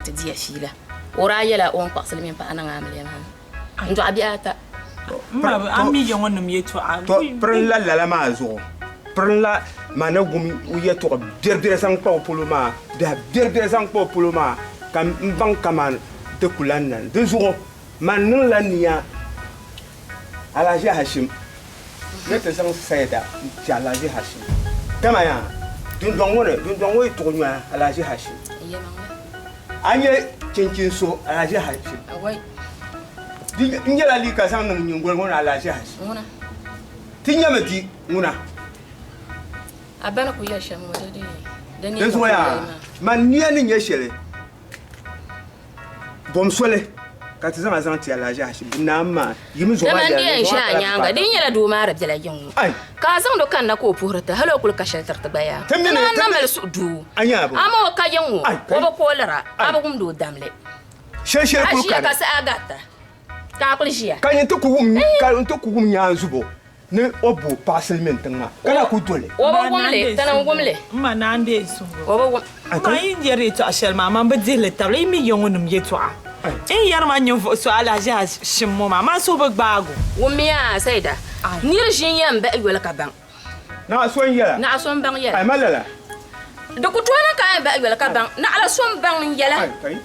ti diya fiila. O daa yɛla o ni kpaɣisi li mini paɣa niŋ amiliya maa ni n-dɔɣi bihi ata. M ma, a mi ya ŋɔ nim yɛtɔɣa. Tɔ, pirinla lala maa zuɣu, pirinla ma ni wum o yɛtɔɣ biɛribiɛri zaŋ kpa o polo maa, biɛhi biɛribiɛri zaŋ kpa o polo maa, ka m baŋ kaman di ku lan nani. Di zuɣu man niŋla nia Alhaji Hashim ni ti zaŋ Saida n-ti Alhaji Hashim. Dama yaa, dundɔŋ ŋɔ ni, dundɔŋ ŋɔ yi tuɣi nyoya Alhaji Hashim. A nya chinchin so Alhaji Hashim. Di nyɛla liiga zaŋ niŋ nyingoli ŋɔ ni Alhaji Hashim. Ti nyami di ŋuna. Dinzuɣu yaa, man nia ni nyɛ shɛli. Bom soli ka ti zaŋ a zaŋ ti Alhaji Hashim di naam maa yimi zuɣu maa Dama n di yɛn ʒe a nyaaŋa, di yi nyɛla doo maa di bela yiŋ ŋɔ, ka a zaŋd o kanna ka o puhiri ti, hal o kul ka shɛli tiri ti gba yaa. Ti naan na mali suhudoo, amaa o ka yiŋ ŋɔ, o bi koolira, a bi wumdi o damli. A ʒiya ka saha garita, ka a kul ʒiya. Ka n ti ku wum nyaanzubo Ni o bo paɣa silimiin tiŋ maa ka na ku doli. O bi wum li, ti ni wum li. M ma naa n-deei suhigu. O bi wum. M ma yi ni yɛri yɛtɔɣ shɛli maa, man bi dihi li tabili. Yi mi ya ŋɔ nim yɛtɔɣa. N yɛri ma ninvuɣ so alahiʒi shim ŋɔ maa, man suhu bi gbaag o. Wummiya, Saida, nir ʒi n-yɛn bahi yoli ka baŋ. Naɣ so n-yɛla. Naɣ so m-baŋ yɛla. Ai, ma lala. Di ku tooi niŋ ka a yɛn bahi yoli ka baŋ. Naɣila so m-baŋ n-yɛla. Ai, kai.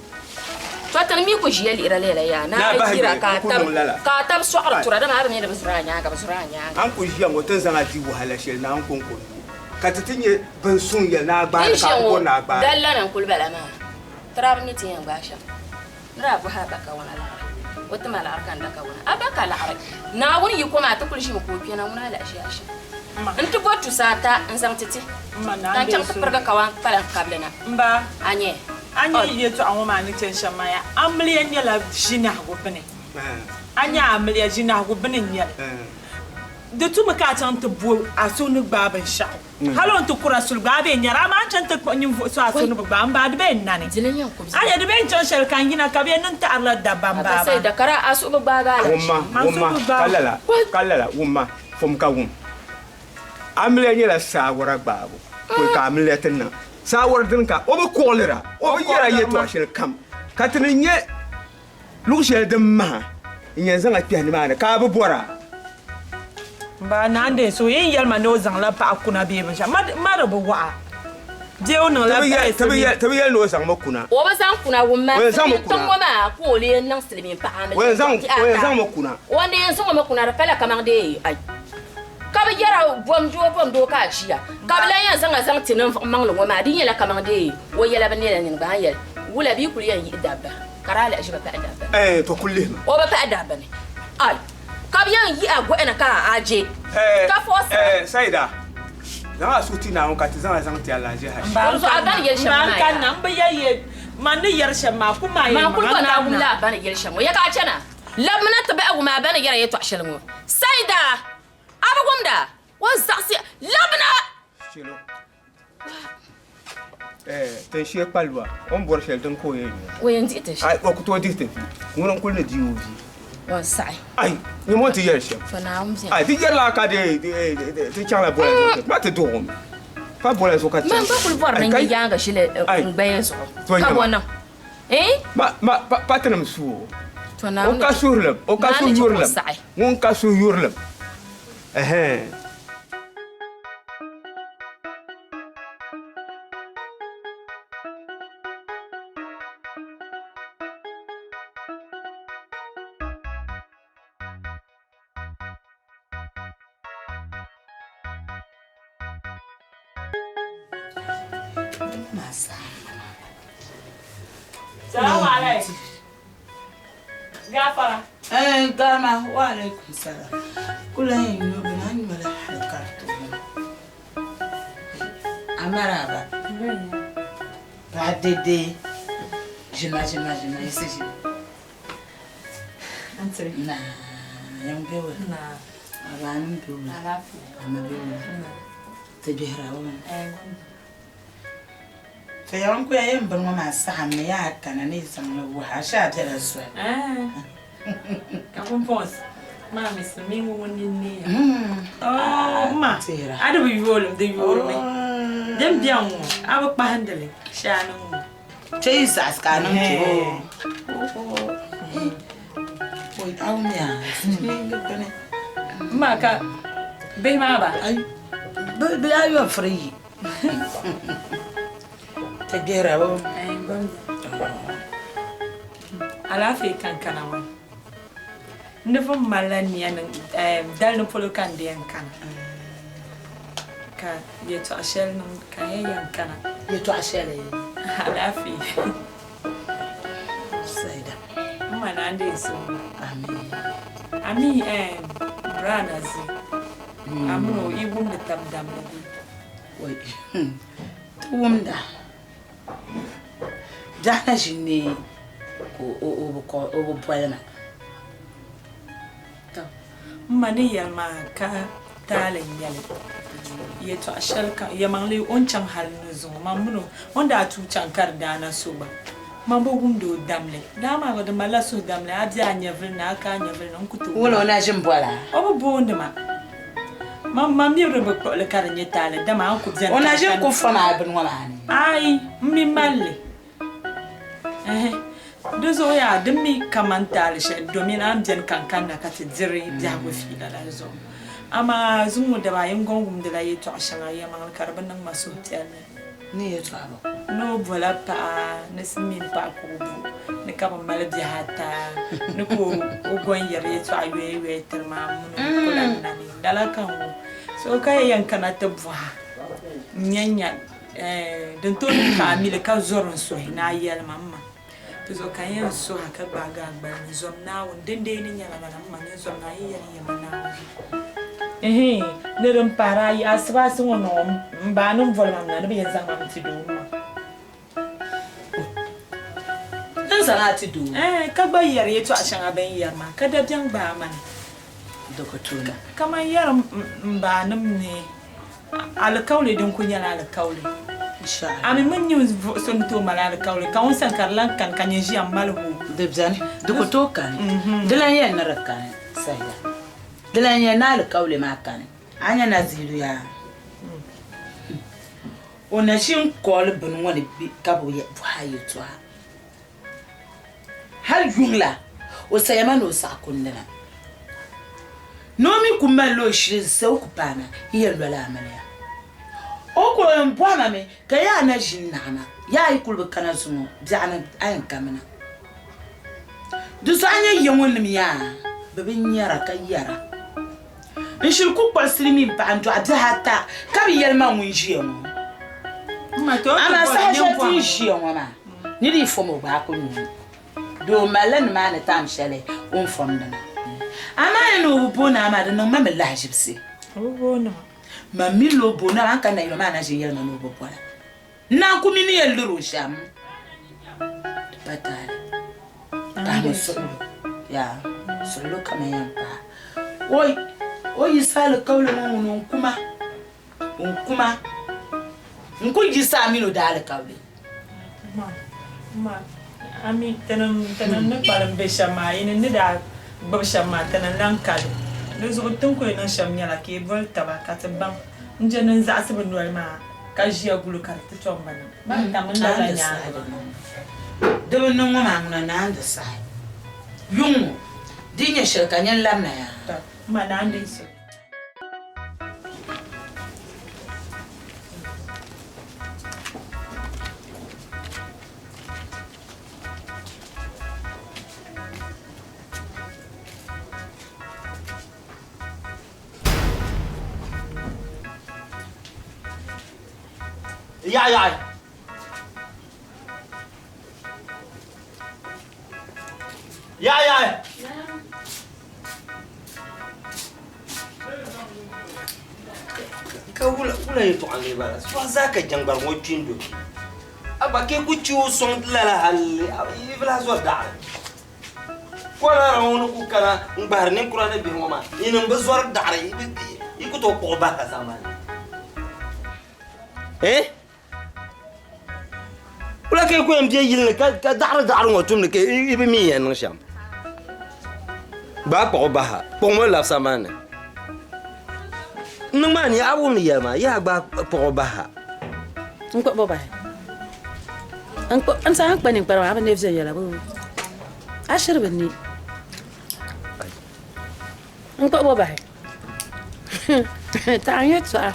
To ti ni mi ku ʒiya lihira lala yaa, ni a yi yira ka a tab sɔɣiri tura, dama a bi mi ni bɛ zuri a nyaaŋa, bɛ zuri a nyaaŋa. A ni ku ʒiya ŋɔ, ti ni zaŋ a di wahala shɛli Naawuni kɔŋko nuu, ka ti ti nya bin suŋ yɛli ni a gbaai li, ka a bi bɔri ni a gbaai li. Dali lana n-kuli bala maa, ti daa bi mi ti yɛn gbaai shɛm. N daa bɔhi a ba kawana laɣiri, o ti ma laɣiri ka n da kawana. A ba ka laɣiri, Naawuni yiko maa ti kuli ʒimi ka o kpɛna, ŋuna alahiʒi a shɛm. N ti bo tusa ata n-zaŋ ti ti, ka n chaŋ ti pirigi kawan kpalaŋ kabili na. A nya? A nya yɛtɔɣa ŋɔ maa ni chani shɛm maa yaa, amiliya nyɛla ʒinahigu bini. A nya amiliya ʒinahigu bini n-nyɛ li. Di tumi ka a chaŋ ti bo a suhu ni gbaai binshɛɣu. Hal o ni ti kur a suli gba, a bee nyara, amaa a ni chaŋ ti kpuɣi ninvuɣ so a suhu ni bi gbaai m-ba, di bee n-nani. A nya di bee n-chaŋ shɛli ka n yina ka bɛ yɛn niŋ taɣirila dabba m-ba maa. Wumma, wumma, ka lala, ka lala, wumma, fom ka wum. Amiliya nyɛla saawara gbaabu pɔi ka amiliya ti niŋ. Saawara dini ka o bi kuɣilira, o bi yɛra yɛtɔɣ shɛli kam, ka ti ni nya luɣ shɛli din maha n-yɛn zaŋ a kpɛhi nimaani ka a bi bɔra. M ba Naa Ndeeso yi yɛli ma ni o zaŋla paɣa kuna bee binshɛɣu, ma di bi waɣa bee o niŋla Ti bi yɛli ni o zaŋmi kuna. O bi zaŋ kuna wumma silimiin tiŋ ŋɔ maa ka o lee niŋ silimiin paɣa mi O yɛn zaŋmi kuna. O ni yɛn zaŋ o mi kuna di pala kaman dee ai. Ka bɛ yɛra, Bom doo, bom doo ka a ʒiya. Ka bɛ lan yɛn zaŋ a zaŋ ti ninvuɣ maŋli ŋɔ maa, di nyɛla kaman dee o yɛla bi nɛla nini gba. A ni yɛli, Wula bɛ yi kul yɛn yihi dabba, ka di alahiʒiba pahi dabba ni? Ɛɛn, to kul lihimi. O bi pahi dabba ni. Ai! Ka bɛ yɛn yihi a gɔhi na ka a je, ka fɔɔsira. Ɛɛn, Saida, zaŋ a suhu ti Naawuni ka ti zaŋ a zaŋ ti alahiʒi Hashim. Dinzuɣu a ba ni yɛli shɛm maa yaa. M ba n kanna, m bi yɛli ye, man ni yɛri shɛm maa, kum maa yɛn maŋ, n kanna. Man kul bɔ ni a wum la a ba ni yɛli shɛm ŋɔ, ya ka a chana? Labimina ti bahi wum a ba ni yɛra yɛtɔɣ shɛli ŋɔ. Saida! A bi wumda? O zaɣisiya. Labina! Chelo. Eh, tinshee kpaliba, o ni bɔri shɛli din ka o yɛn nya. O yɛn dihi ti vi. Ai, o ku tooi dihi ti vi. Ŋuni n-kuli ni di o vi. O ni saɣi. Ai, nyam o ni ti yɛli shɛm. To Naawuni beni. Ai, ti yɛrila ka di, ti chaŋla bola zuɣu ti, ma ti duɣi o mi. Pa bola zuɣu ka ti chaŋ. Man gba kuli bɔri ni n yi yaaŋa ʒili n gbaya zuɣu. Ka bɔ niŋ? Eh? Ma, ma, pa, pa tinim su o. O ka suhurilim, o ka suhuyurilim. Ŋun ka suhuyurilim. Ɛhɛn. Salamu alaikum. Gafara. Eh, gama wa alaikum salam. Kula yin nyo bina nyo la hal karto. Amaraba. Ba dede. Jima jima jima isi jima. Na, yan be wa. Na. Abanim be wa. Ama be wa. Ti gbihira wa. To yan ku ya yɛn bini ŋɔ maa saɣimmi yaa kana ni yi zaŋ li wuhi a shee a bela zoli. Ka pumpɔŋ maa mi silimiingi ŋun nini neeya. Oh, ma, a di bi yooli di yoolimi. Din beni ŋɔ, a bi kpahindi li shee a ni ŋɔ. Chɛ yi saɣisi ka a niŋ kpe o a wumya silimiingi bini. M ma ka bihi maa ba? Bihi ayobu firi yi. Ti gbihira o. Alaafee ka n kana ŋɔ. N ni pun malila nia ni dali ni polo ka n di yɛn kana, ka yɛtɔɣ shɛli niŋ ka n yɛn yɛn kana. Yɛtɔɣ shɛli? Alaafee. Saida. M ma naa n-deei suhigu. Amii. A mi Braa Nazi, a min o yi wumdi tab damli bee? Wai, ti wumda. Biɛɣu na ʒi neei ka o bi boli ma. Tɔ! M ma ni yɛli maa ka taali n-nyɛ li. Yɛtɔɣ shɛli kam, yɛlimaŋli o ni chaŋ hal ni zuŋɔ, man min o, o ni daa tuui chaŋ ka di daa na so gba, man bi wumdi o damli. Daa maa gba di malila suhudamli, a be a nyɛvili ni, a ka a nyɛvili ni, n ku tooi Wula o na ʒi m-bol a? O bi boondi ma. Man ma mi di bi kpuɣi li ka di nyɛ taali, dama a ni ku beni O na ka ʒi n n-ku fom a bini ŋɔ maa ni? Aai, m mi mali li. Ɛhɛ, di zuɣu yaa din mi kaman taali shɛli domin a ni beni ka n kanna ka ti diri biɛhigu fiila la zuɣu. Amaa zuŋɔ daba ayi n gɔŋ wumdila yɛtɔɣ shɛŋa yɛlimaŋli ka di bi niŋ ma suhupiɛlli. Ni yɛtɔɣa bɔ? Ni o bola paɣa, ni silimiin paɣa ka o bo, ni ka bɛ mali bihi ata, ni ka o gɔŋ yɛri yɛtɔɣa yoya yoya tiri ma mini o ku lan nani. Lala ka n wum. So ka ya yɛn kana ti bɔha n-nya nya din tooi niŋ ka a mi li ka zɔri n suhi ni a yɛli ma, M ma, di zuɣu ka n yɛn suhi a ka gbaagi a gbali ni zom Naawuni, dindee ni nyɛla lala, m ma, nyin zom Naawuni, yi yɛli n yɛma Naawuni zuɣu. Ɛhɛin, ni din pahiri ayi, asibaasi ŋɔ nɔɔ m ba ni m-boli ma na ni bɛ yɛn zaŋ ma mi ti doo m ma. N zaŋ a ti doo. Ɛɛn, ka gba yɛri yɛtɔɣ shɛŋa bɛ ni yɛri maa, ka dabiɛm gbaai ma ni. Di ku tooi niŋ. Kaman yɛri m banim ni alikauli din kul nyɛla alikauli. A mi mini ninvuɣ so ni tooi mali alikauli, ka ŋun sani ka di lan kani, ka nyin ʒiya m-mali o. Di beni, di ku tooi kani. Di lan yɛn ni di kani, sahiya. Di lan yɛn ni alikauli maa kani. A nya Naziru yaa? O na ʒi n-kɔɔli bini ŋɔ ni ka bɛ bɔhi a yɛtɔɣa. Hal yuŋ la, o saya ma ni o saɣi kundi na. Ni o mi ku malila o shili n-sa o ku paai ma, n yɛn lɔla amiliya. O ku yɛn bɔhi ma mi, Ka yaa na ʒi n-naɣi ma? Yaa yi kuli bi kana zuŋɔ, biɛɣuni a yɛn kamina. Di zuɣu a nya ya ŋɔ nim yaa, bɛ bi nyara ka yɛra. N shiri ku kpuɣi silimiin paɣa n-dɔɣi bihi ata ka bi yɛli ma ŋun ʒiya ŋɔ. Amaa saha shɛli ti ni ʒiya ŋɔ maa, ni di yi fom o gba a ku nya o. Doo malila nimaani taam shɛli o ni fomdi maa. Amaa ni o bi booni a maa, di niŋ ma mi lahiʒibisi. Ma mi ni o booni a maa, a ni kanna yino maa na ʒi n-yɛli ma ni o bi boli a. N naan ku mi ni yɛn liri o shɛm. Di pa taali. Pahimi suɣulo. Yaa, suɣulo ka man yɛn pahi. Oi, o yiɣisi alikauli ŋɔ ŋuni o n-ku ma. O n-ku ma. N ku yiɣisi a mini o daalikauli. Ma, ma, a mi tinim, tinim ni kpalim be shɛm maa, yinim ni daa gbibi shɛm maa, tinim lan ka li. Di zuɣu ti ni ku yɛn niŋ shɛm nyɛla ka yi boli taba ka ti baŋ n-je ni n zaɣisi bɛ noli maa ka ʒiya guli ka di ti tom ba na. Ban tam n lala nyaaŋa maa. Di bi niŋ ŋɔ maa ŋuna naan di sahi. Yuŋ ŋɔ, di yi nyɛ shɛli ka nyin labina yaa. Tɔ, m ma naan di so. Yaɣi yaɣi. Yaɣi yaɣi. Ka wula wula yɛltɔɣa n-lee bala sɔɣu zaa ka jaŋgbari ŋɔ kpi n-do a gba ka yi ku che o sɔŋ lala hali yi bi lahi zɔri daɣiri Kɔlara ŋɔ ni ku kana n-gbahiri ninkura ni bihi ŋɔ maa, yinim bi zɔri daɣiri, yi ku tooi kpuɣi bahi ka zaŋ ma ni. Eh? Wula ka yi ku yɛn be yili ni ka daɣiri daɣiri ŋɔ tumdi ka yi bi mi yɛn niŋ shɛm? Gbaai kpuɣi bahi ha, kpuɣimi o labisa maa ni. N niŋ maa ni a wum ni yɛli maa, yaa gbaai kpuɣi bahi ha. N kpuɣi bo bahi? N saha n kpa ninkpara maa, a bi ne viɛnyɛla bee? A shiri bi ne. N kpuɣi bo bahi. Taɣi n yɛtɔɣa.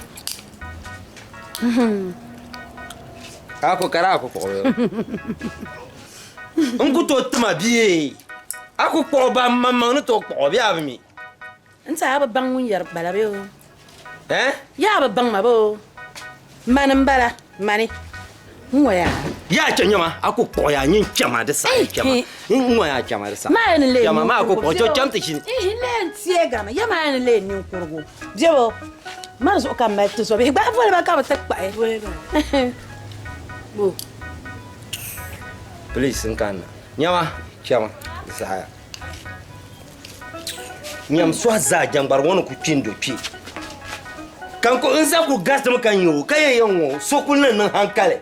A ku ka a ku kpuɣi n ku tooi tima bia a ku kpuɣi ba maŋmaŋ ni tooi kpuɣi bee a bi mi. N tiɛha a bi baŋ ŋun yɛri bala bee o? Eh? Yaa bi baŋ ma bee o? Mani m-bala, mani. N ŋɔ yaa. Yaa chɛ nyama, a ku kpuɣi yaa nyin chɛma di saha chɛma. N ŋɔ yaa chɛma di saha. Maa ni leei Chɛma maa ku kpuɣi chɛ chɛm ti shini. Ihi lee n teegami, ya maa ni leei ninkurigu. Bebo, mani zuɣu ka m mali ti zɔbihi gbahi boli ba ka bɛ ti kpahi. Bo. Please n kanna. Nyama, chɛma di saha ya. Nyam sɔhi zaa jɛŋgbari ŋɔ ni ku kpi n-do kpe. Ka n ku n za ku garitimi ka nya o, ka yɛn yɛn ŋɔ so kuli ni niŋ hankali.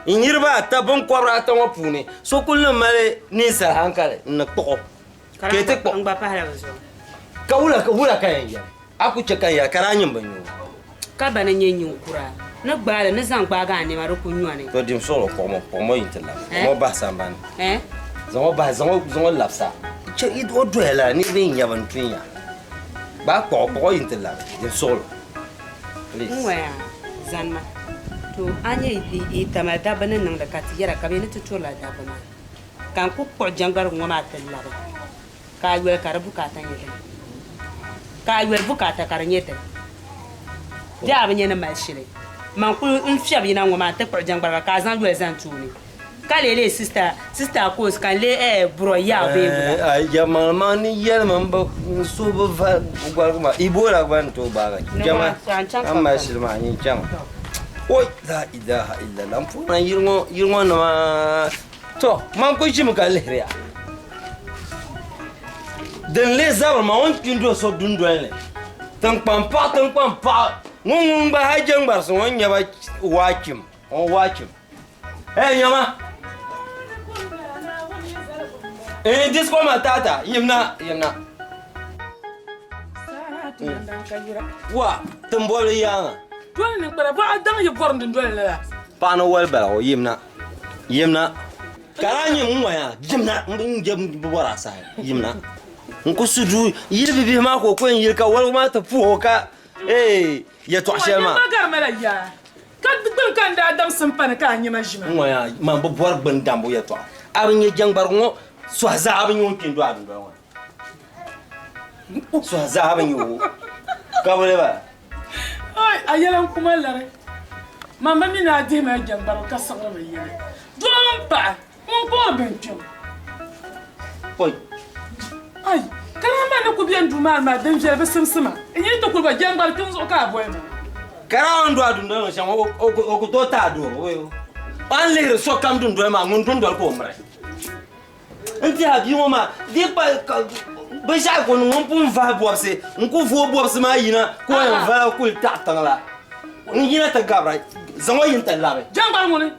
N niriba ata binkɔbiri ata ŋɔ puuni so kuli ni mali ninsal hankali n ni kpuɣ o ka yi ti kpuɣ. Ka wula wula ka yɛn yɛli? A ku chɛ ka n yɛli ka daa nyin bi nya o. Ka ba ni nyɛ ninkura ni gbaali ni zaŋ gbaagi a nɛma di ku nyɔni. To dim suɣili kpuɣim o, kpuɣim o yi nti labi, kpuɣim o bahi sambani. Zaŋ o bahi, zaŋ o, zaŋ o labisa. Chɛ o doya lala, niriba yi nya ba n tun ya. Gbaai kpuɣ o, kpuɣ o yi nti labi, dim suɣili o. Please. N ŋɔya zanima, to a nya yi Tamale dabba ni niŋdi ka ti yɛra ka bɛ ni ti turila dabba maa, ka n ku kpuɣi jɛŋgbarigu ŋɔ maa ti labi. Ka a yoli ka di bukaata nyɛ dini? Ka a yoli bukaata ka di nyɛ dini? Bɛ a bi nya ni mali shili. Man kuli n fiɛbi yina ŋɔ maa n-ti kpuɣi jɛŋgbariga ka a zaŋ yoli zani tooni. Ka lee leei sista, sista Akos ka n lee eh burɔ yaɣu bee wula? Ai, jɛmaŋli ni yɛlimi m bi n suhu bi va gɔligu maa, Ebola gba ni tooi gbaagi a. Jɛma, a ni mali shili maa nyin chama. Oi, la ilaha illallah, m puhiri yili ŋɔ, yili ŋɔ nima. To, man kuli ʒimi ka lihiri ya. Din lee zabiri ma, o ni kpi n-do so dundoli ni. Tiŋkpaŋ paɣa, tiŋkpaŋ paɣa ŋun ŋun gba hali jɛŋgbarisi ŋɔ n-nyɛ ba waachim, o waachim. Hey, nyama! Eh, disco matata, yimna, yimna. Wa, tiŋbɔbili yaaŋa. Doli ninkpara, bɔɣa daŋ yi bɔri n dundoli ni la. Paɣa ni wali bala o yimna. Yimna. Ka daa nyɛ ŋun ŋɔya yimna n je bi bɔri a saha yimna n ku su duu yili bibihi maa ka o ku yɛn yili ka waligu maa ti puhi o ka ee yɛtɔɣ shɛli maa. Nyɛma garima la yaa ka gbuni ka n daa damsi n pani ka a nyɛma ʒima. N ŋɔya man bi bɔri gbuni dambu yɛtɔɣa a bi nyɛ jɛŋgbarigu ŋɔ sɔhi zaa a bi nyɛ o ni kpi n-do a dundoli ŋɔ ni sɔhi zaa a bi nyɛ o ka bi ba. Ai, a yɛla n kuma lari. Man bi mi ni a dihi ma jɛŋgbarigu ka siɣiri bi yɛli. Doo mini paɣa ŋun kpuɣiri binkpiŋ. Oi. Ai, ka lahi ma ni ku be n duu maa ni maa din viɛli bi simsi ma. N yi ti kuli ba jɛŋgbari kpiŋ zuɣu ka a boli ma. Ka daa o ni do a dundoli ŋɔ shɛm o ku tooi ti a doo o ni lihiri sokam dundoli maa ŋun dundoli ka o miri. N tiɛha bia ŋɔ maa di kpa binshɛɣu ka o niŋ o ni pun vahi bɔbisi n ku vooi bɔbisi maa yina ka o yɛn vala kuli taɣi tiŋ la n yina ti gabira zaŋ o yi n-ti labi. Jɛŋgbari ŋuni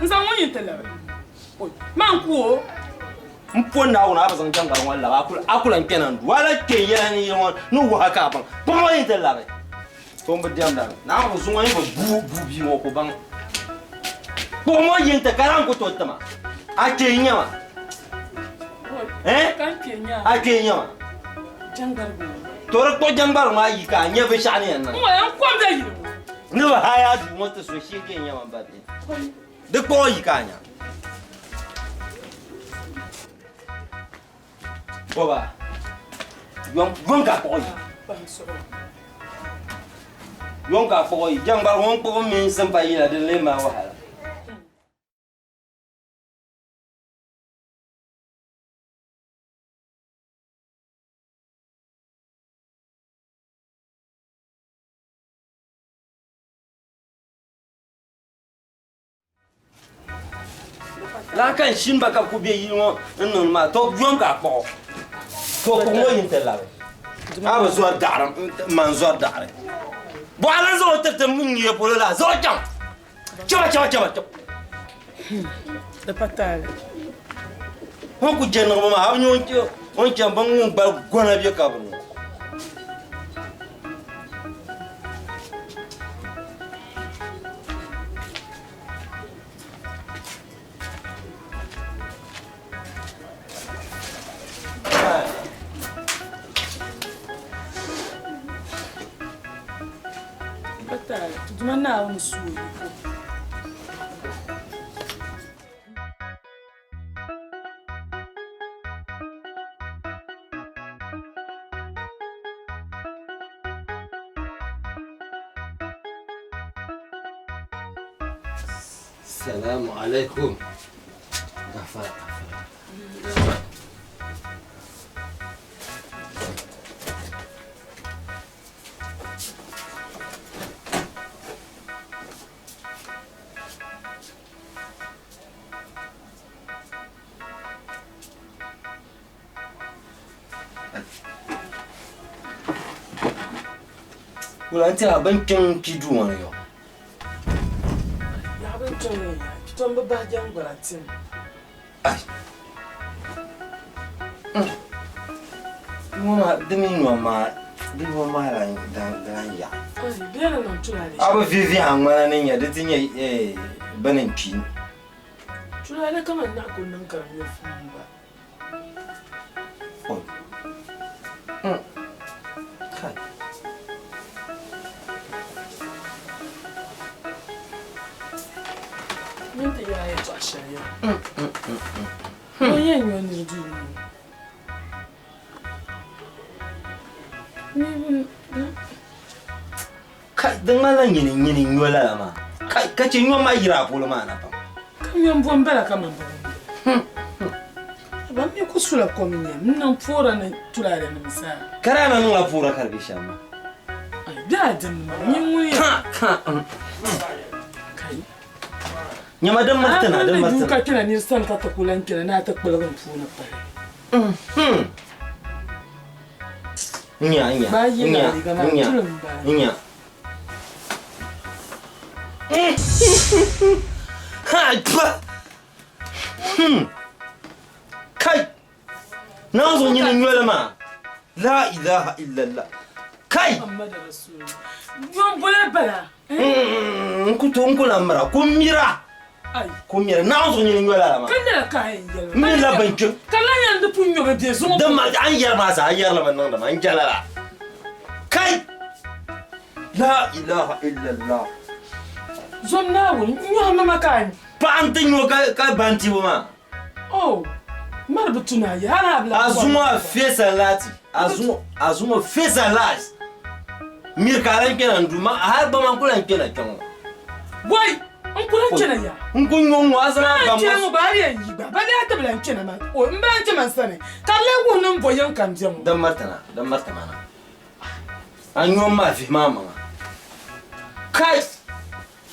n zaŋ o yi n-ti labi maa n ku o. M po Naawuni a bi zaŋ jɛŋgbari ŋɔ labi a ku lan kpɛna n duu a lahi kpe n yɛla ni yili ŋɔ ni wahi ka a baŋ kpuɣim o yi n-ti labi. To n bi diɛmda Naawuni zuŋɔ yi bi bu bu bia ŋɔ ku baŋ kpuɣim o yi n-ti ka daa n-ku tooi tima a kpee n-nyɛ ma eh a kpee n-nyɛ ma to di kpuɣi jɛŋgbarigu maa yi ka a nya binshɛɣu ni yɛn niŋ ni bi haya a duu ŋɔ ti so shee kpee n-nyɛ ma m ba bihi di kpuɣi o yi ka a nya Bɔba, yom ka kpuɣi yi. Yom ka kpuɣi yi. Jɛŋgbari ŋun kpuɣi mini simpa yina din lee mali wahala. Laa ka n shini ba ka bɛ ku be yili ŋɔ n-niŋdi maa, to yom ka a kpuɣ o. To kpuɣim o yi nti labi. A bi zɔri daɣiri, man zɔri daɣiri. Bɔɣa lan zaŋ o tiriti m nyee polo la, zaŋ o chaŋ. Chaba, chaba, chaba, chaba. Di pa taali. O ni ku je niŋbu maa, a bi nya o ni chani bini ŋun gbali gona be kabiri ŋɔ. Duuma Naawuni su o yiko. Salamu alaikum. Gafara, gafara. Wula n tiɛha bin kpɛŋ kpi duu ŋɔ ni yɔ. Yaɣa bin kpɛŋ ŋɔ yaa kpitɔm bi bahi jɛŋgbara tim. Ai. Ŋɔ maa di mi nyɔm maa di nyɔm maa lan lan yaɣa. Ai bɛ ni niŋ tulaale A bi vi viɛha ŋmana ni nyɛ di ti nyɛ bini n kpi. Tulaale kaman naɣ ku niŋ ka di nyɔ fuum gba. Kai. Mini ti yɛla yɛtɔɣ shɛli ya. O yɛn nyɔ nir duu ŋɔ. Kai, di ŋmanila nyini nyini n-nyɔ lala maa. Kai, ka chɛ nyɔ maa yiri a polo maa na pam. Ka nyɔ m-bo m-bala kaman buɣim Ban mi ku sula kom n-nyɛ m niŋ puura ni tulaalenima zaa. Ka daa na niŋla puura ka di be shɛm maa. Ai, bɛ a dimdi maa, nyin ŋun yɛn. Ka, ka, Kai. Nyama din miriti na, din A miriti mini duu na. ka kpɛna nir sani ka ti ku lan kpɛna ni a ti kpiligi m puuni pahi. Nya, nya, Ba yi nya, la liiga maa, nya, tulim m-bala. nya. Ha, pa. Kai! Naawuni zuɣu nyini n-nyoli maa. La ilaha illallah. Kai! Muhammadu Rasulullah. Yom bole bala. N ku to n ku lan mira, ku mira. Ku mira. Naawuni zuɣu nyini n-nyoli lala maa. Ka nyɛla ka a yɛn yɛli M mi la bin kpi. Ka lan yɛn di pun nyɔ bi bɛ zuŋɔ. Din ma, a ni yɛri maa zaa, a yɛri li mi niŋdi ma, n je lala. Kai! La ilaha illallah. Zom Naawuni, n nyɔhi ma ma ka a. Paɣa n-ti nyɔ ka ban tibu maa. Oh, mari bi tuna yi hali a bi lahi A zuŋɔ a fesa laati, a zuŋɔ a zuŋɔ fesa laati. Miri ka a lan kpɛna n duu ma hali gba man ku lan kpɛna kpɛ ŋɔ. Wai, n ku lan kpɛna ya. N ku nyɔ ŋɔ a zaŋ a Ban ba kpɛna ŋɔ gba a yɛn yi gba, ba daa ti bi lan kpɛna ma. O, m ba n kpɛ man sani, ka di lee wuhi ni m bo yiŋ ka m be ŋɔ. Din marita na, din marita ma na. A nyom maa vihi maa maŋa. Kai!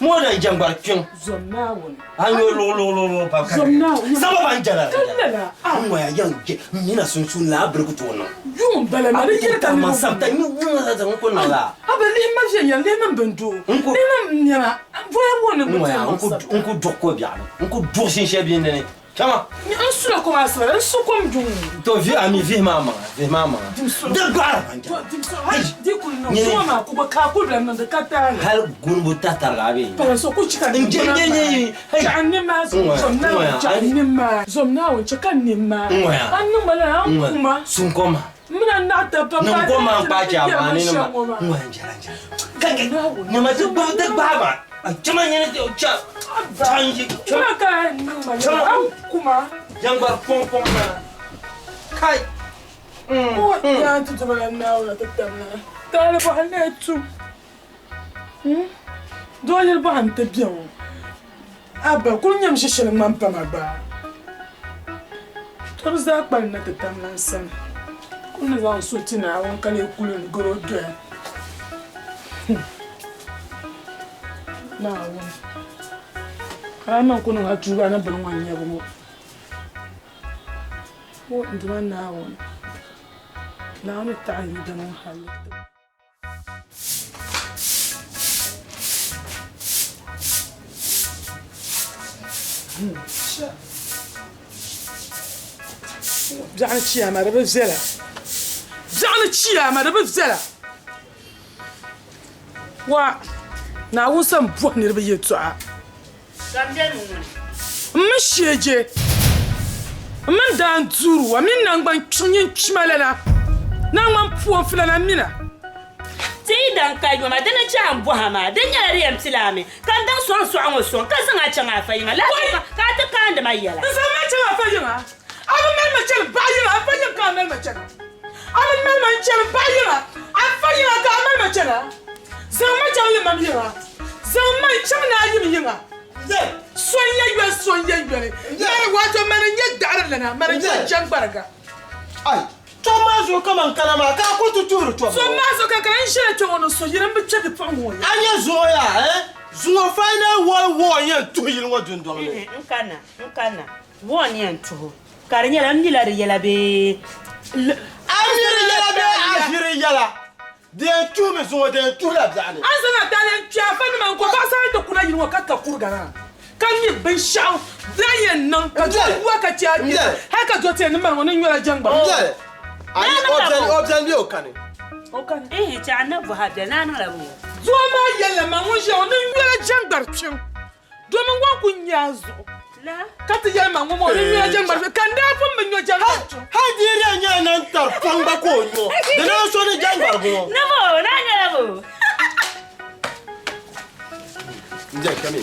More than jangbar kpiɔŋ. Zom Naawuni. A nyɔ luɣ luɣ luɣ luɣ pam ka Zom Naawuni. Saba ban jɛla Ka lala. N ŋɔya yɛn kpe n mina sunsuuni la a biri ku tooi niŋ. Yuŋ bala ma di yiri ka Man sabita nyuŋ la n ku niŋ la. A bi lihi ma viɛnyɛla lihi mini bindoo lihi mini nɛma voya wuhi ni N ŋɔya n ku duɣi ko biɛɣu ni n ku duɣi shinshɛli bindi ni. Chama. N sula kom asiba n su kom juŋ. To vi a mi vihi maa maŋa vihi maa maŋa. Di gbaɣiri ban jɛma. Hali di kuli niŋ zuŋɔ maa ku gba ka a kuli bila niŋdi ka taali. Hali gunibu tatariga a bɛ nya. Pala so ku chɛ ka N je n je n je hey. Chɛ a ni maa zom Naawuni chɛ a ni maa zom Naawuni chɛ ka ni maa. N ŋɔya. A niŋ ma lala a ni ku ma. Sun kom maa. M mini a naɣ tab pam Niŋ kom maa n kpaai chɛ a maa ni maa. N ŋɔya n jɛla n jɛla. Ka nyama di gbahi di gbahi ma. Chama nyini cha cha n yi chama ka niŋ ma chama kuma jangbar pɔŋ pɔŋ na kai o ya ti tuma la naawuna ti tamna taali bɔhi n lee tum doo yili bɔhi n ti bɛ ŋɔ abba kuli nyɛm ʒi shɛli ŋmani pama gba tɔbu zaa kpalim na ti tamla n sani kuli ni zaŋ so ti Naawuni ka lee kuli n garo doya Naawuni ka a niŋ ku niŋ a tuuba ni bini ŋɔ nyɛbu ŋɔ o n Duuma Naawuni Naawuni taɣi yi dini ŋɔ hali. Biɛɣuni chiyaama di bi viɛla biɛɣuni chiyaama di bi viɛla Wa Naawuni sani bɔhi niriba yɛltɔɣa. M mi sheeje, m mini daan duuri wa mini naŋgban kpiŋ nyin kpima lana, naŋgban poonfilana mina. Ti yi daŋ ka yoma, di ni chɛ a ni bɔha maa, di nyɛla di yɛn pili a mi, ka n daŋ sɔŋ sɔɣu ŋɔ sɔŋ, ka zaŋ a chaŋ afa yiŋa, lala ka a ti kaandi ma yɛla. N zaŋ ma chaŋ afa yiŋa? A bi mali ma chani baɣa yiŋa, afa yiŋ ka a mali ma chana? A bi mali ma n-chani baɣa yiŋa, afa yiŋa ka a mali ma chana? Zaŋ ma chaŋ limam yiŋa, zaŋ ma n-chaŋ ni a yim yiŋa. So n-yɛ yoli, so n-yɛ yoli. Mani, wato mani n-nyɛ daɣiri lana, mani n-nyɛ jɛŋgbariga. Ai! Tɔbu maa zuɣu kaman kana maa ka a ku ti tuhiri tɔbu ŋɔ. Tɔbu maa zuɣu ka kana n-ʒiɛla kpe ŋɔ ni so yili m-bi kpe bipuɣiŋ ŋɔ ya. A nya zuŋɔ yaa, eh? Zuŋɔ final world war n-yɛn tuhi yili ŋɔ dundɔŋ ni. N kanna, n kanna. War n-yɛn tuhi ka di nyɛla m mila di yɛla bee? A mi di yɛla bee a ʒi di yɛla? Di yɛn tuhimi zuŋɔ, di yɛn tuhila biɛɣuni. A zaŋ a taali n-kpe a fanima n-ko paɣisarili ti kuna yili ŋɔ ka ka kuriga maa, ka ŋme binshɛɣu din yɛn niŋ ka do yua ka chɛ a kpe hal ka do ti yɛn ni mali ŋɔ ni nyɔla jɛŋgbarigu. M-biɛli, a yi o biɛli, o biɛli bee o kani? O kani. Ihi, chɛ a ni bɔhi a biɛli ni a niŋla bɛ ŋɔ. Doo maa yɛlila, Man ŋun ʒiya ŋɔ ni nyɔla jɛŋgbari kpiɔŋ. Domin ŋɔ ku nya a zuɣu ka ti yɛli ma ŋɔ maa o ni nyola jɛŋgbari kpiɔŋ, ka n daa pun bi nyo jɛŋgbari kpiɔŋ. Hal di yi daa nyɛla nan tari pɔŋ gba ka o nyo, di naan so ni jɛŋgbarigu ŋɔ. Ni bo, o daa nyola bo? N-jɛn kami.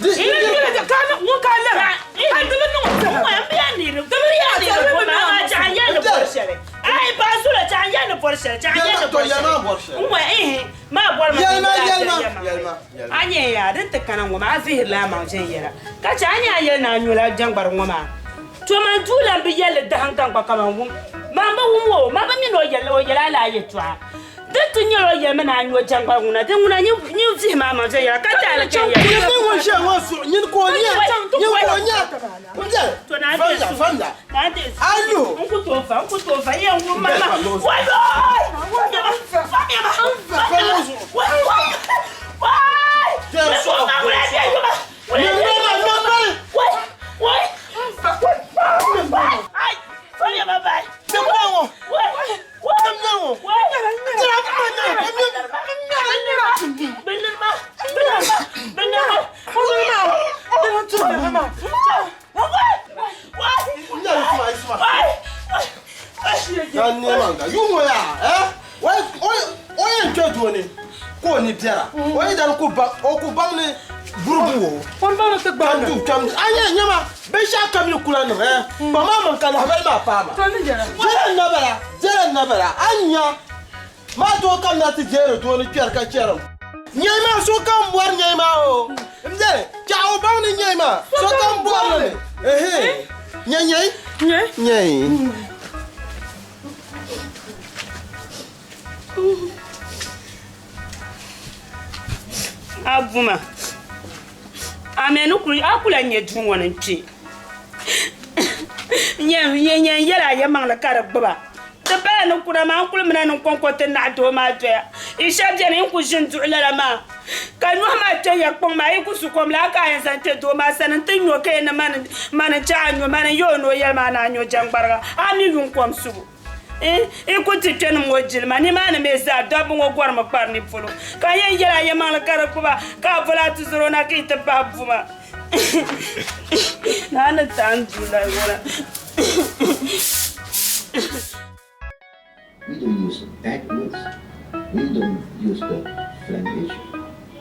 Di ka a niŋ ŋun ka a lɛra, ka di bi niŋ o tɛha. N bi yɛn niŋ di bi yɛn niŋ di bo maa, amaa chɛ a ni yɛn ni bɔri shɛli. Aai, paɣa sulo, chɛ a ni yɛn ni bɔri shɛli, chɛ a ni yɛn ni bɔri shɛli. N-ŋɔ, ihi. Maa bɔri ma Yɛlima, ni yɛlima, yɛlima. yɛlima, yɛlima. A nya yaa, din ti kana ŋɔ maa, a vihirila a maŋ viɛnyɛla. Ka chɛ a nya a yɛli ni a nyola jɛŋgbarigu ŋɔ maa. To man duu lan bi yɛli li dahim gaŋ gba kaman wum. Man bi wum o, man bi mi ni o yɛli o yɛla a lala yɛtɔɣa. Di ti nyɛla o yɛlimi ni a nyo jɛŋgbarigu ŋuna, din ŋuna nyin vihim a maŋ viɛnyɛla ka taali ka yɛli. Nyin mi ŋun ʒiya ŋɔ zuɣu, nyin ka o nya, nyin ka o nya. M biɛli, To naa vamda, deei su. vamda. Naa deei su. A luhi. N ku tooi va, n ku tooi va, yɛn wum ma ma. Wai wai! Famiya ma! Famiya ma! Wai wai! Wai! Deei sɔɣu. Ma wula deei yuma! Wula Nyɛ deei ma, yuma! nyɛ ma. Wai! Wai! Wai! Ai! Famiya ma bai! Nyɛ ma ŋɔ. Wai! Wai! Nyɛ ma ŋɔ. Wai! Nyɛ ma, nyɛ ma, nyɛ ma. Bindirima! Bindirima! Bindirima! O yɛn kpɛ doo ni ka o ni biɛra o yi dani o ku baŋ ni buribu o ka du kpɛm a nyɛ nyɛma binshaɣu kam yi kula niŋ eh kpa maa mini ka lahabali maa paama jɛla n na bala jɛla n na bala a nya Maa doo kam na ti deeri doo ni kpɛri ka chɛrim. Nyɛi maa sokam bɔri nyɛi maa o m beni chaɣ o baŋ ni nyɛi maa sokam bɔri li mi ehe nyɛ nyɛi nyɛi. A buma a mi ni kuli a kula nyɛ duu ŋɔ ni n-kpe n yɛn yɛl a yɛlimaŋli ka di gbuba. Ti pala ni kuna maa, n kuli mina ni n kɔŋko ti naɣi doo maa doya. Yi shɛba beni yi ni kuli ʒini duɣi lala maa, ka nyɔhi maa kpe ya kpiŋ maa, yi ku su kom laa ka a yɛn zaŋ kpe doo maa sani nti nyo ka yɛn ni mani n-chɛ a nyo, mani n-yɛ o ni o yɛli ma ni a nyo jɛŋgbariga, a mi yuŋ kom subu. Yi ku ti kpe nim ŋɔ jilima nimaani mi zaa, dabba ŋɔ gɔrimi kpari ni polo, ka n yɛn yɛl a yɛlimaŋli ka di gbuba, ka a boli a tizɔro na ka yi ti bahi buma. Naa ni taai n duu lahi ŋuna. We don't use bad words. We don't use the language.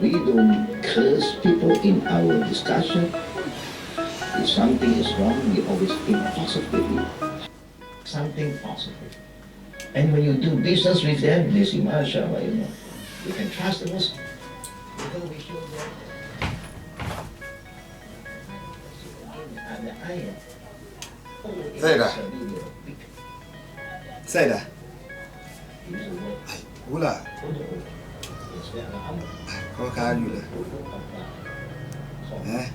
We don't curse people in our discussion. If something is wrong, we always think positively. Something positive. And when you do business with them, they say, mashallah, you know, you can trust the Muslim. Because we show them Saida. Saida. Wula. Ko ka yula. Eh?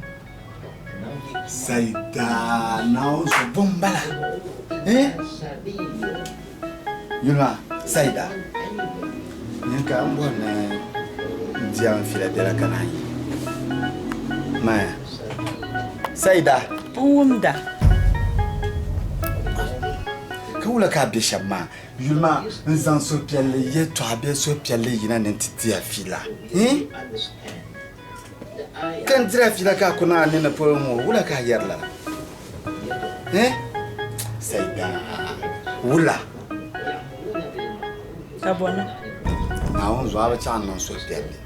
Saida Naawuni so bɔ m-bala. Eh? Yulima Saida. Nyini ka m bɔri ni n di a n fiila biɛla ka naan yi. Maya. Saida. N wumda. Ka wula ka a be shɛm maa? Yulima n zaŋ suhupiɛlli yɛtɔɣa bee suhupiɛlli yina ni nti di a fiila. Eh? Ka n diri a fiila ka a ku niŋ a ninni polo ŋ-ŋɔ, wula ka a yɛri lala? Eh? Saida, wula? Ka bɔ niŋ? Naawuni zuɣu a bi chaŋ n-niŋ suhupiɛlli.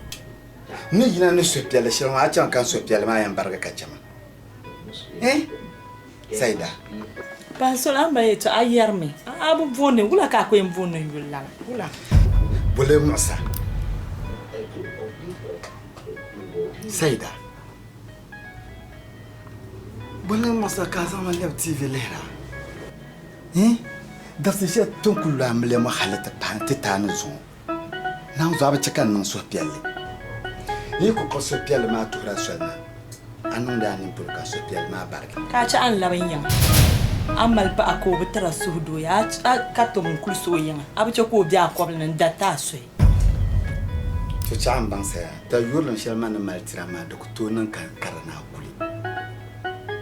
N ni yina ni suhupiɛlli shɛli ŋɔ, a chaŋ ka n suhupiɛlli maa yɛn barigi ka chɛ ma. Eh? Saida. Paɣa soli a ni mali yɛtɔɣa a yɛrimi a bi booni wula ka a ku yɛn booni n yuli lala wula? Bole muɣisa. Saida. Bole muɣisa ka a zaŋ ma lɛbi TV lihira. Eh? Dabisi shɛli ti ni kuli lu amiliya ŋɔ hali ti paai ti taai ni zuŋɔ. Naawuni zuɣu a bi chɛ ka n niŋ suhupiɛlli. N yi ku kpuɣi suhupiɛlli maa tuhir a soli na, a niŋdi a nini polo ka suhupiɛlli maa barigi. Ka a chɛ a ni labi n yiŋa, a ni mali paɣa ka o bi tir a suhudooya, a ka tom n-kulisi o yiŋa, a bi chɛ ka o be a kɔbili ni n-dariti a suhi. To chɛ a ni baŋ saya, ti yurilim shɛli man ni mali tira maa di ku tooi niŋ ka n kari ni a kuli.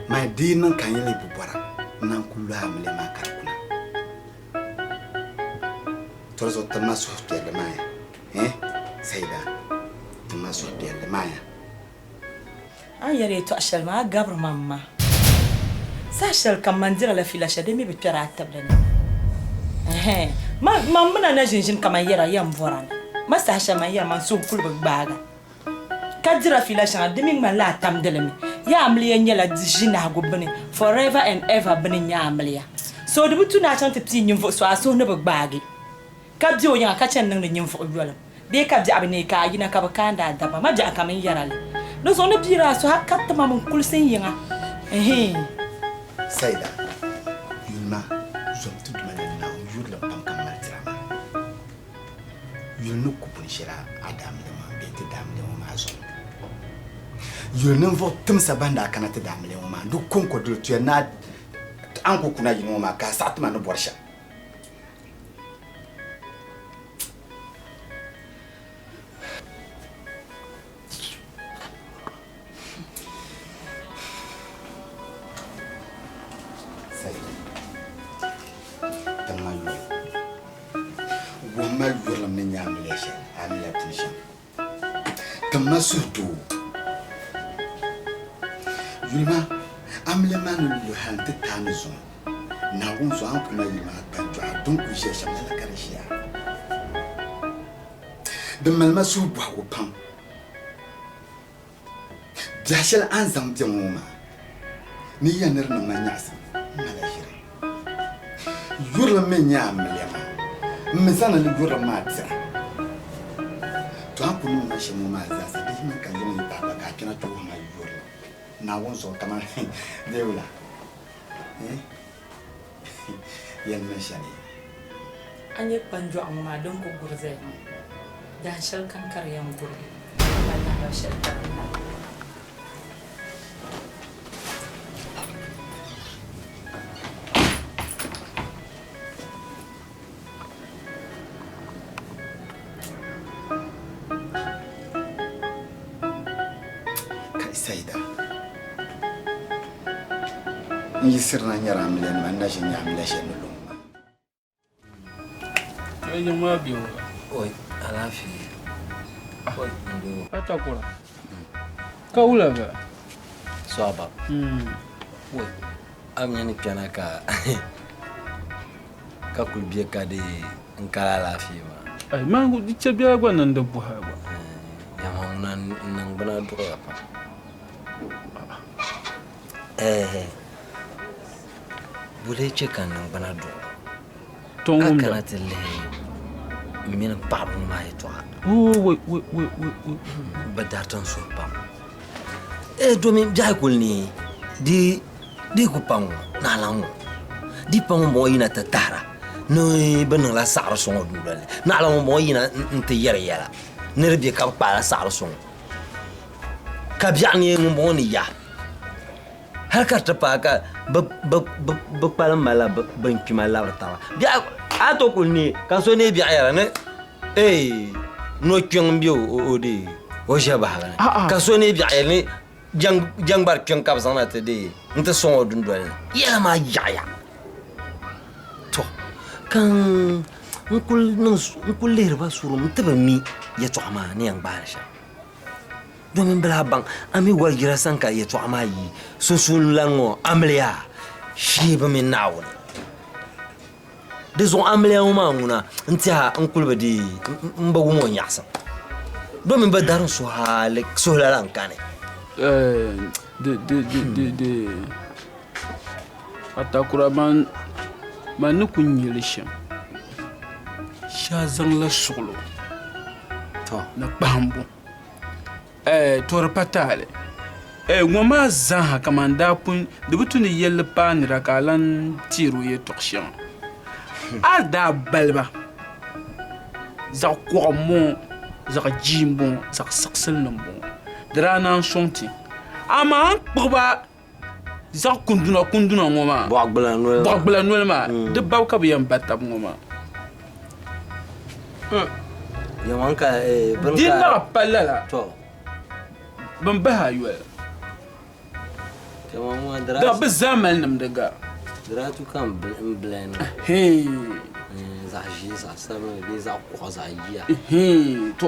Man di yi niŋ ka n yi leei bi bɔra, n naan ku lo amiliya maa ka di kuna. To di zuɣu ti ma suhupiɛlli maa ya, eh, Saida, ti ma suhupiɛlli maa ya. A ni yɛri yɛtɔɣ shɛli maa, a gabiri ma m ma. Saha shɛli kam man dirila fiila shɛli din mi bi kpɛri a tibili ni. Ɛhɛn, man mi na na ʒinʒini ka man yɛra yɛn bɔra ni. Ma saha shɛli man yɛra man suhu kuli bi gbaaga ka dira fiila shɛŋa di mi ŋmanila a tamdi li mi. Yaa amiliya nyɛla ʒinahigu bini, forever and ever bini n-nyɛ amiliya. So di bi tu ni a chaŋ ti pii ninvuɣ so a suhu ni bi gbaagi. Ka be o yiŋa ka chani niŋdi ninvuɣ yolim, bee ka biɛɣu bi neei ka a yina ka bɛ kaandi a dabba, ma biɛɣu kam n-yɛra li. Di zuɣu ni bia daa suhi a kariti ma min kulisi n yiŋa. Ɛhii. Saida, yuli ma zom ti Duuma ni Naawuni yurilim pam ka m mali tira maa. Yuli ni ku pun shɛli a daamili ŋɔ bee ti daamili ŋɔ maa zuɣu. Yuli ninvuɣ timsa ban daa kana ti daamili ŋɔ maa di kɔŋko doli tuya ni a ni ku kuna yini ŋɔ maa ka a saɣi ti ma ni bɔri shɛm. Wuhima yurilim ni nyɛ amiliya shɛli, amiliya puni shɛm. Tim ma suhudoo. Yuli maa, amiliya maa ni lu hal nti taai ni zuŋɔ. Naawuni zuɣu a ni kuli na yuli maa kpanjɔɣu din kuli ʒiya shɛm lala ka di ʒiya. Di mali ma suhu bɔhigu pam. Biɛhi shɛli a ni zaŋ be ŋɔ maa ni yɛn ni di niŋ ma nyaɣisim, m mali ʒiri. Yurilim mi n-nyɛ amiliya maa. M mi zaŋdi li yurilim maa dira. To a ni kuli niŋ ma shɛm ŋɔ maa zaasa, di yi niŋ ka yiŋ yi paai gba ka a kpɛna ti wuhi ma yurilim Naawuni zuɣu kaman bee wula? Yɛli ma shɛli. A nya kpanjɔɣu ŋɔ maa din ku guri zaya ŋɔ, dahin shɛli kam ka di yɛn gurigi, ka mali lahibali shɛli ka di na. Kai Saida, n yi sirina nyɛri amiliya nima, n na ʒi n-nya amiliya shɛli ni luŋ maa. Yiŋ maa be wula? Oi, alaafee. Oi, n doo. A takura. Ka wula bala? Sɔaba. Oi, a mi ni kpɛna ka ka kuli be ka di n kali alaafee maa. Ai, man di chɛ biɛla gba niŋdi bɔha gba. Yɛma ŋuna n niŋgbuna duɣiya pam. Ɛɛh, bɔ lee chɛ ka n niŋgbuna duɣi? To n A wumda. kana ti lihi m mini paɣaba ŋɔ maa yɛtɔɣa. Woo, wei, wei, wei, wei, wei. Bɛ dariti n suhu pam. Ɛɛh, domin biɛhi kuli ni di di ku pa ŋɔ naɣila ŋɔ di pa ŋun bɔŋɔ yina ti tahira ni bɛ niŋla saɣiri sɔŋɔ dundoli ni naɣila ŋun bɔŋɔ yina n-ti yɛri yɛla ni di be ka bɛ kpaala saɣiri sɔŋɔ ka biɛɣu ni ŋun bɔŋɔ ni ya hali ka di ti paai ka bɛ kpalim malila bin kpima labiri taba biɛɣu a to kuli ne ka so ne biɛɣu yɛra ni ee no kpiɔŋ m-be o dee o ʒe bahiga ni ka so ne biɛɣu yɛra ni Jɛŋgbari kpiɔŋ ka bɛ zaŋ na ti deei nti sɔŋ o dundoli ni. Yɛla maa yaɣiya. Tɔ! Ka n kul niŋ n kul lihiri ba surum nti bi mi yɛtɔɣa maa ni yɛn gbaai li shɛm. Domin bɛ lahi baŋ a mi walijira sani ka yɛtɔɣa maa yi sunsuuni lan ŋɔ amiliya shee bi mini Naawuni. Di zuɣu amiliya ŋɔ maa ŋuna n tiɛha n kuli bi dii m bi wum o nyaɣisim domin bɛ dari n suhu hali suhula la n kani. Di di di di di Atakura man man ni ku nyɛ li shɛm shɛhi zaŋla suɣulo ni kpahimbu To di pa taali. Ŋɔ maa zaaha kaman daa pun di bi tu ni yɛlli paai nira ka a lan teeri o yɛtɔɣ shɛŋa. A daa bali ba zaɣ kɔɣa m-bɔŋɔ, zaɣ jia m-bɔŋɔ, zaɣ siɣisinli m-bɔŋɔ. Di daa naan sɔŋ ti. Amaa a ni kpuɣi ba zaɣ kunduna kunduna ŋɔ maa, bɔɣigbula noli maa, di babu ka bɛ yɛn ba tab ŋɔ maa. Di naɣ pa lala, bɛ ni bahi a yoli. Dama bɛ zaa mali nimdi gari. To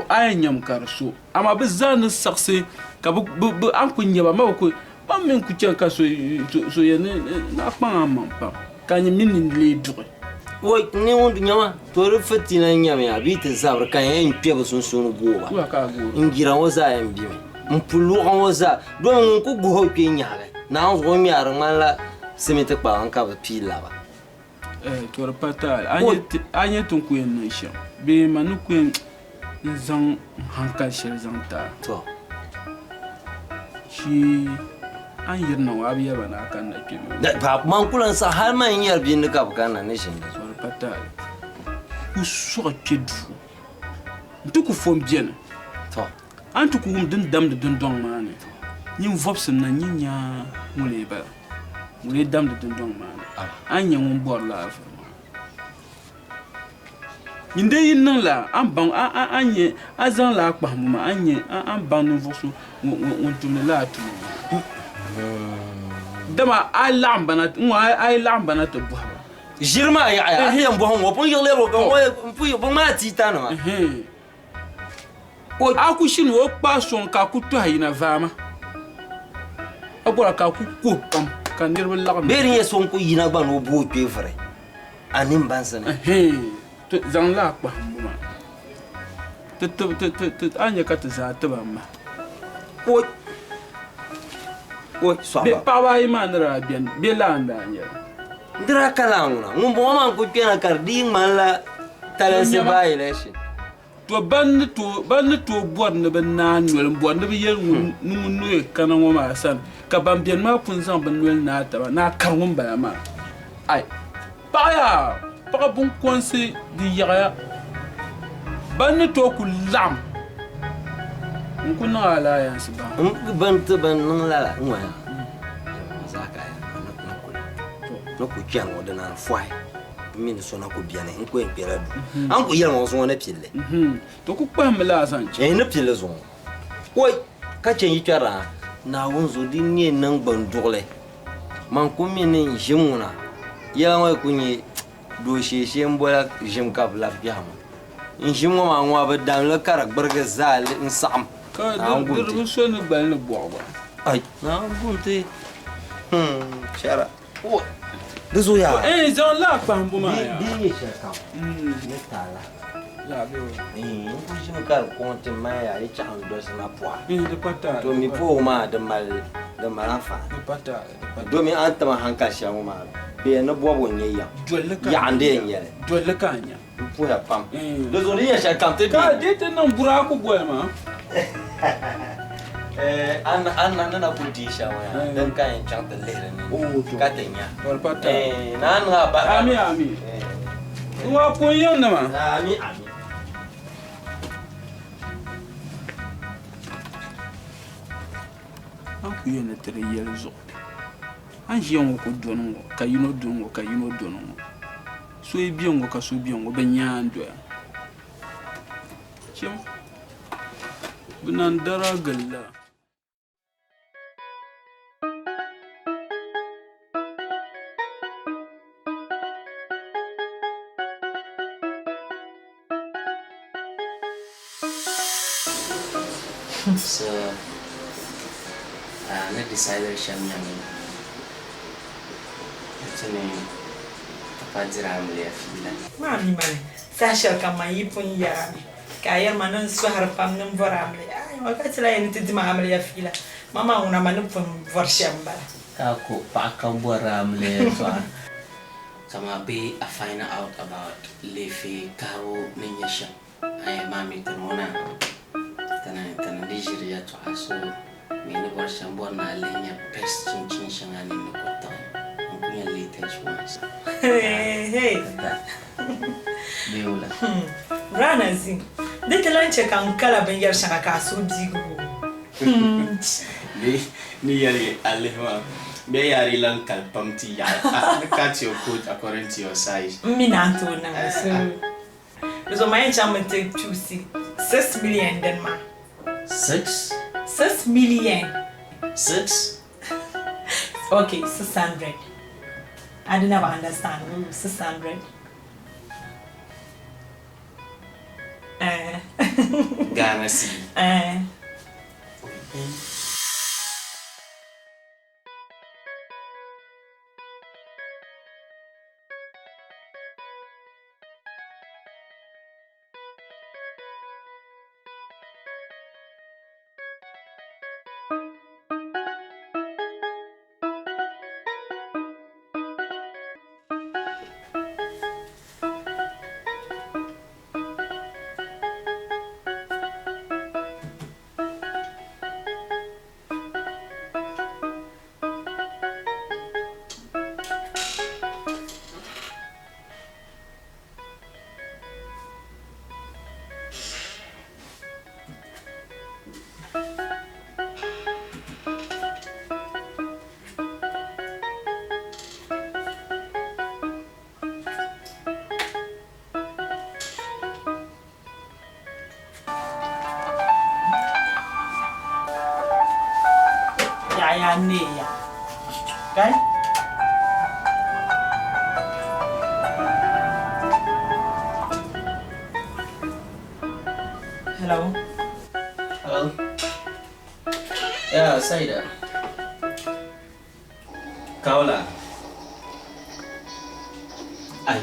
a yɛn nyami ka di so. Amaa bɛ zaa ni saɣisi ka bɛ a ni kul nya ba maa bɛ ku ban mi n-ku chani ka so yɛn ni a kpaŋ a maŋ pam ka a nyɛ mini ni leei duɣi. Woi, ni ŋun di nyama, to di fitina n-nyamiya bɛ yi ti zabiri ka yɛn kpe bɛ sunsuuni gooi ba. N jira ŋɔ zaa yɛn bimi, m puluɣa ŋɔ zaa, domi ŋun ku guhi o kpee nyahili, Naawuni zuɣu o ŋmɛya di ŋmanila simiti kpalaŋ ka bɛ pii laba. To di pa taali, a nya ti ni ku yɛn niŋ shɛm bee man ni ku yɛn zaŋ n hankali shɛli zaŋ ti a. To shee a ni yirina ŋɔ a bi yɛli ba ni a kanna kpe bee? Pa, man ku lan saɣi hal man yɛri bia ni ka bɛ kanna ni ʒini di zuɣu. To di pa taali, ku sɔɣi kpe duu nti ku fo m-beni. To. A ni ti ku wum din damdi dundɔŋ maa ni, nyin vɔbisim na n-yi nya ŋun lee bala. Ŋun lee damdi dundɔŋ maa ni, a ni nya ŋun bɔri la a vuri maa. Nyin dee yi niŋ la, a ni baŋ, a ni nya, a zaŋ la a kpahimbu maa, a ni nya, a ni baŋ ninvuɣ so ŋun tumdi lala tuma maa. Dama a yi laɣim ba na, n-ŋɔ a yi laɣim ba na ti bɔhi ba. Ʒiri maa yaɣiya, a ti yɛn bɔhim ŋɔ, pun yiɣi lɛbigi ka ŋɔ bɛ ŋmaai tiitanima. A ku shini o kpaa sɔŋ ka a ku tɔhi yina vaama. A bɔra ka a ku kuhi pam ka niriba laɣim. Bee di nyɛ so n-ku yina gba ni o bo o kpee vuri a nimbansi ni. To zaŋla a kpahimbu maa ti tib ti ti ti a ni nya ka ti zaa tib a mahi. Oi! Oi! Sɔɣiba. Bɛ paɣiba ayi maa ni daa beni, bɛ laa n-daa nyɛ li. N di daa ka laa ŋuna. Ŋumbɔŋɔ maa n-ku kpɛna ka di dii ŋmanila talinsi by-election. To ban ni tooi ban ni tooi bɔri ni bɛ naai noli m-bɔri ni bɛ yɛli ŋun ni ŋun noli kana ŋɔ maa sani, ka ban beni maa pun zaŋ bɛ noli naai taba ni a kari ŋumbala maa. Ai! Paɣa yaa! Paɣa biŋkɔnsi di yaɣiya. Ban ni tooi kuli laɣim n-ku niŋ alaayansi bahi. M ban ti ban niŋ lala ŋɔ yaa, zaa ka ni ku chani ŋɔ di naan fɔhi. M mi ni so na ku beni, n ku yɛn kpɛla duu. A ni ku yɛli ma zuŋɔ ni pilli. To ku kpahimmi la a zaŋ chaŋ. Ɛɛn, ni pilli zuŋɔ. Oi! Ka chɛ n yi kpɛrila ha. Naawuni zuɣu di nyɛ niŋgbun duɣili. Man ku mi ni n ʒim ŋuna. Yɛla ŋɔ yi ku nyɛ dooshee shee m-bola ʒim ka bɛ labi kpɛhi ma. N ʒim ŋɔ maa ŋɔ bɛ damli ka di gbirigi zaa n-saɣim. Ka Naawuni gum di ti. bi so ni gbali ni bɔɣu gba. Ai! Naawuni gum ti. Hmm, chɛra. Di zuɣu yaa. Eh, zaŋ laa kpahimbu maa yaa. Di nyɛ shɛli kam ni taala. N ku ʒimi ka di kɔŋ ti mali yaa di chaɣi n dolisi na pɔha. Di pa taali. To mi pɔhɔ maa di mali di mali anfaani. Di pa taali. Di pa taali. Domi a ni tim a hankali shɛli ŋɔ maa bɛ yɛn ni bɔbi o n-nyɛ yɛm. Dolli ka Yaɣa n-di yɛn nyɛli. Dolli ka a nya. N puhiya pam. Di zuɣu di nyɛ shɛli kam ti Ka di ti niŋ buraaku goli maa. A ni na kuli deei shɛli ŋɔ yaa, din ka yɛn chaŋ ti lihiri nini ka ti nya. Ni a niŋ a bahi. Ami ami. N waa pun yɛn ni maa. Ami ami. A ni ku yɛn ni ti di yɛli zuɣu. A ni ʒiya ŋɔ ku dɔni ŋɔ ka yino dɔni ŋɔ ka yino dɔni ŋɔ. So yi be ŋɔ ka so be ŋɔ bɛ nyaandoya. Chim bɛ naan dari a gili la. So a ni decide shɛm nyɛmi ti ni. ti pa diri amiliya fiila. Maa mi mani, saha shɛli kam man yi pun yɛr a mi, ka a yɛri ma ni n sɔhiri pam ni m bɔri amiliya. Aai, ma ka ti lahi yɛn ni ti di ma amiliya fiila. Ma maa ŋuna ma ni pun bɔri shɛm m-bala. Ka a ku paɣa ka bɔri amiliya yɛltɔɣa. Kaman bee a find out about leefe kahibu ni nyɛ shɛm. Aai, maa mi ti ŋuna tini tini di ʒiri yɛltɔɣa so mi ni bɔri shɛm bɔri ni a lihi nya best chinchin shɛŋa nini ni ku tiɣi n ku nya latest ones. Hey! Bee wula? Rana Zim, di ti lan chɛ ka n kala binyɛr shɛŋa ka a suhu biigi o. Bee ni yɛli a lihi maa bee yaa di lan kali pam ti yaɣi a cut your coat according to your size. M mi naan tooi niŋ li so. Di zuɣu man yɛn chaŋmi nti chuusi 6 million dini maa. Six? 6 million. Six? Ok, 600. A di na bi understand, ooh, 600. Eh. Ghana cedi. Eh. Yaya neeya. Kai? Hello. Hello. Yeah, Saida. Kaola. Ai,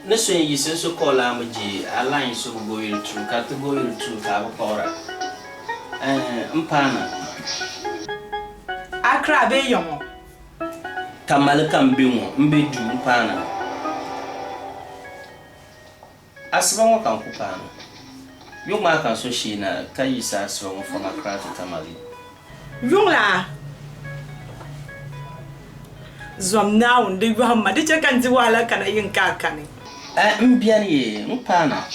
ni so n-yiɣisi n so call a mi je a line so bi go yuli true ka ti go yuli true ka a bi kpuɣira. Eh, m paana. Accra bee ya ŋɔ? Tamale ka m be ŋɔ, m be duu m paana. Asiba ŋɔ ka n ku paana. Yuŋ maa ka n so shee na ka yiɣisi asiba ŋɔ from Accra to Tamale. Yuŋ la zom Naawuni di yɔhim ma, di chɛ ka n di wahala kana yiŋ ka a kani. Eh, m beni ye, m paana.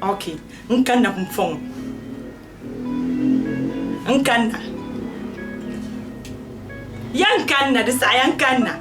Ok, n kanna pumpɔŋɔ. N kanna. Ya n kanna, di saɣiya n kanna.